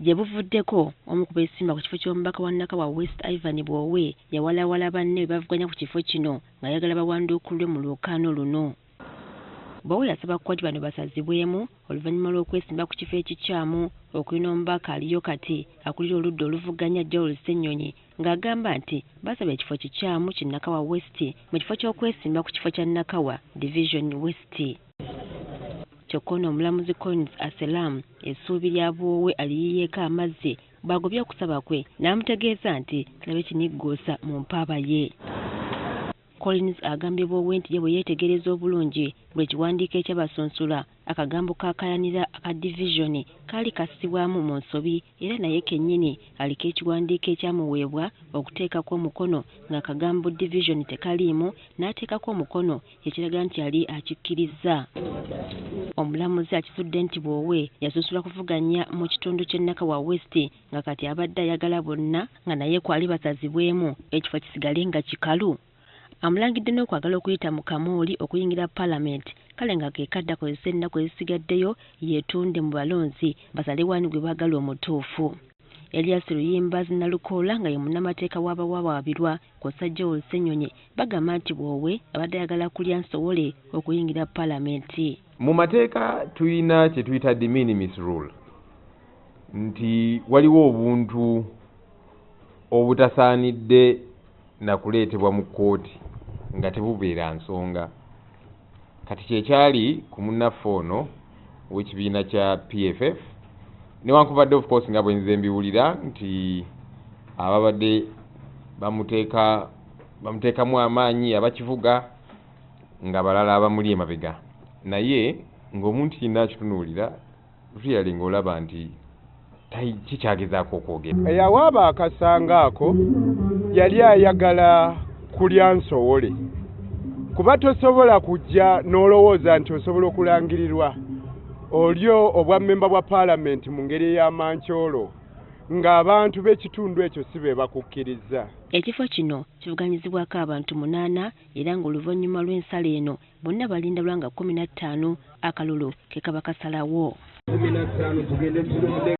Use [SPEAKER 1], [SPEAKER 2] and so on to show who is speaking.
[SPEAKER 1] Gye buvuddeko omu ku beesimba ku kifo ky'omubaka wa Nakawa West Ivan Bwowe yawalawala banne be bavuganya ku kifo kino ng'ayagala bawanduukulwe mu lwokaano luno. Bwowe yasaba kkooti bano basazibwemu oluvannyuma lw'okwesimba ku kifo ekikyamu okulina omubaka aliyo kati akulira oludda oluvuganya Joel Ssenyonyi ng'agamba nti basaba ekifo kikyamu ki Nakawa West mu kifo ky'okwesimba ku kifo kya Nakawa Division West. Kyokka ono omulamuzi Collins Aselam essuubi lya Bwowe aliyiyeeko amazzi bw'agobye okusaba kwe n'amutegeeza nti tulabe kiniggoosa mu mpaaba ye. Collins agambye Bwowe nti ye bwe yeetegereza obulungi buli kiwandiiko ekyabasunsula akagambo k'akayanira aka divizoni kaali kassibwamu mu nsobi era naye kennyini aliko ekiwandiiko ekyamuweebwa okuteekako omukono ng'akagambo divizoni tekaliimu n'ateekako omukono ekiraga nti yali akikkirizza. Omulamuzi akizudde nti Bwowe yasunsulwa kuvuganya mu kitundu ky'e Nakawa West nga kati abadde ayagala bonna nga naye kwali basazibwemu ekifo kisigale nga kikalu. Amulangidde n'okwagala okuyita mu kamooli okuyingira paalamenti kale nga ke kadde akozesa ennaku ezisigaddeyo yeetunde mu balonzi basale wani gwe baagala omutuufu. Elias Luyimbazi Nalukoola nga ye munnamateeka w'abawawaabirwa kw'ossa Joel Ssenyonyi bagamba nti Bwowe abadde ayagala kulya nsowole okuyingira paalamenti.
[SPEAKER 2] Mu mateeka tulina kye tuyita de minimis rule nti waliwo obuntu obutasaanidde na kuleetebwa mu kkooti nga tebubeera nsonga. Kati kyekyali ku munnaffe ono ow'ekibiina kya PFF newankubadde of course nga bwe nze mbiwulira nti ababadde bamuteekamu amaanyi abakivuga nga balala abamuli emabega, naye ng'omuntu yenna akitunuulira really ng'olaba nti kikyagezaako okwogera.
[SPEAKER 3] Eyawaaba akasanga ako yali ayagala kulya nsowole, kuba tosobola kujja n'olowooza nti osobola okulangirirwa olyo obwa mmemba bwa paalamenti mu ngeri ey'amankyolo ng'abantu b'ekitundu ekyo si be bakukkiriza.
[SPEAKER 1] Ekifo kino kivuganyizibwako abantu 8 era ng'oluvannyuma lw'ensala eno bonna balinda lwa nga 15 akalulu ke kaba kasalawo.
[SPEAKER 4] 15 tugende tulonde.